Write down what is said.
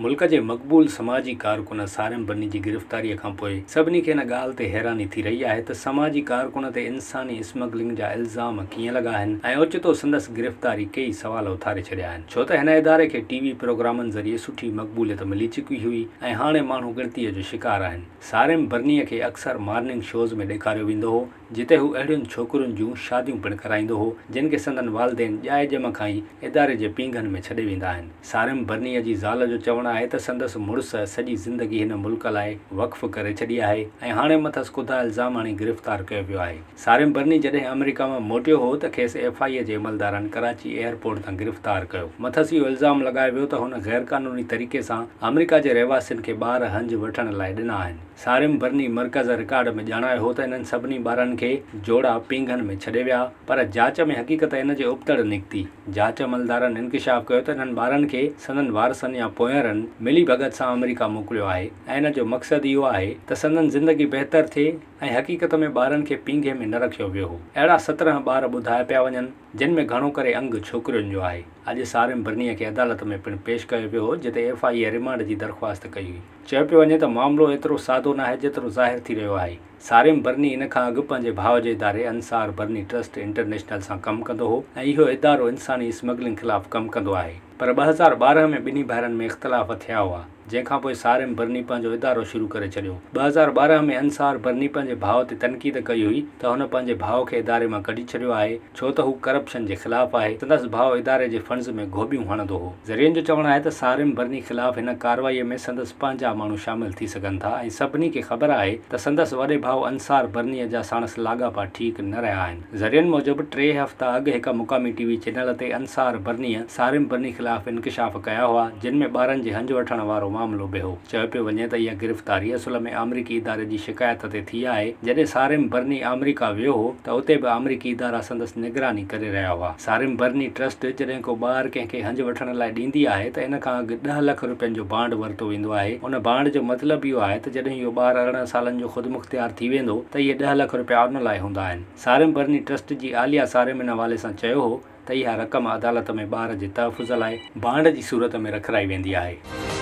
ملڪ جي مقبول سماجي ڪارڪن صارم بني جي گرفتاري کانپوء سڀني کي ان ڳالهه تي حيراني ٿي رهي آهي ته سماجي ڪارڪن تي انساني اسمگلنگ جا الزام ڪيئن لڳا آهن ۽ اوچتو سندس گرفتاري ڪيئي سوال اٿاري ڇڏيا آهن ڇو ته هن اداري کي ٽي وي پروگرامن ذريعي سٺي مقبوليت ملي چڪي هئي ۽ هاڻي ماڻهو ڳڻتيء جو شڪار آهن. صارم برنيء کي اڪثر مارننگ شوز ۾ ڏيکاريو ويندو هو جتي هو اهڙين ڇوڪرين جون شاديون پڻ ڪرائيندو هو، جن کي سندن والدين ڄائي ڄم کان ئي اداري جي پينگهن ۾ ڇڏي ويندا آهن. صارم برنيء جي زال جو چوڻ آهي ته سندس مڙس سڄي زندگي هن ملڪ لاء وقف ڪري ڇڏي آهي ۽ هاڻي مٿس ڪڌا الزام هڻي گرفتار ڪيو ويو آهي. صارم برني جڏهن آمريڪا مان موٽيو هو ته کيس ايف I اي جي عملدارن ڪراچي ايئرپورٽ تان گرفتار ڪيو. مٿس اهو الزام لڳايو ويو ته هن غيرقانوني طريقي سان آمريڪا جي رهواسين کي ٻار هنج وٺڻ لاء ڏنا آهن. صارم برني مرڪز رڪارڊ ۾ ڄاڻايو هو ته انهن سڀني ٻارن کي جوڙا پينگهن ۾ ڇڏي ويا پر جاچ ۾ حقيقت ان جي ابتڙ نڪتي. جاچ عملدارن انڪشاف ڪيو ته انهن ٻارن کي سندن وارثن يا پوئينرن ملي ڀڳت سان آمريڪا موڪليو آهي ۽ ان جو مقصد اهو آهي ته سندن زندگي بهتر ٿئي ۽ حقيقت ۾ ٻارن کي پينگهي ۾ نه رکيو ويو هو. اهڙا 17 ٻار ٻڌايا پيا وڃن جن ۾ گهڻو ڪري انگ ڇوڪرين جو آهي. اڄ صارم برني کي عدالت ۾ پڻ پيش ڪيو ويو هو جتي ايف I A remand جي درخواست ڪئي هئي. چيو پيو وڃي ته معاملو ايترو سادو ناهي جيترو ظاهر ٿي رهيو آهي. صارم برني ان کان اڳ پنهنجي ڀاء جي اداري انصار برني ٽرسٽ انٽرنيشنل سان ڪم ڪندو هو ۽ اهو ادارو انساني اسمگلنگ خلاف ڪم ڪندو آهي پر 2012 ۾ ٻنهي ڀائرن ۾ اختلاف ٿيا هئا جنهن کانپوء صارم برني پنهنجو ادارو شروع ڪري ڇڏيو. 2012 ۾ انصار برني پنهنجي ڀاء تي تنقيد ڪئي هئي ته هن پنهنجي ڀاء کي اداري مان ڪڍي ڇڏيو آهي ڇو ته هو ڪرپشن جي خلاف آهي، سندس ڀاء اداري جي فنڊز ۾ گهوٻيون هڻندو هو. ذريعن جو چوڻ آهي ته صارم برني خلاف هن ڪارروائي ۾ سندس پنهنجا ماڻهو شامل ٿي سگهن ٿا ۽ سڀني کي خبر آهي ته سندس وڏي ڀاء انصار برنيء جا ساڻس لاڳاپا ٺيڪ نه رهيا آهن. ذريعن موجب ٽي هفتا اڳ هڪ مقامي ٽي وي چينل تي انصار برنيء صارم برني خلاف انڪشاف ڪيا هئا، جن ۾ ٻارن جي هنج وٺڻ وارو معاملو به هو. چيو پيو وڃي ته اها گرفتاري اصل ۾ آمريڪي اداري جي شڪايت تي ٿي آهي، جڏهن صارم برني آمريڪا ويو هو ته اتي به آمريڪي ادارا سندس نگراني ڪري رهيا هئا. صارم برني ٽرسٽ جڏهن ڪو ٻار ڪنهن کي هنج وٺڻ لاء ڏيندي آهي ته ان کان اڳ ڏهه لک روپين جو بانڊ ورتو ويندو آهي، ان بانڊ جو مطلب اهو آهي ته جڏهن اهو ٻار 18 سالن جو خودمختيار ٿي ويندو ته اهي ڏهه لک روپيا ان لاء هوندا آهن. صارم برني ٽرسٽ جي عاليه صارم ان حوالي سان چيو هو ته اها رقم عدالت ۾ ٻار جي تحفظ لاء بانڊ جي صورت ۾ رکرائي ويندي آهي.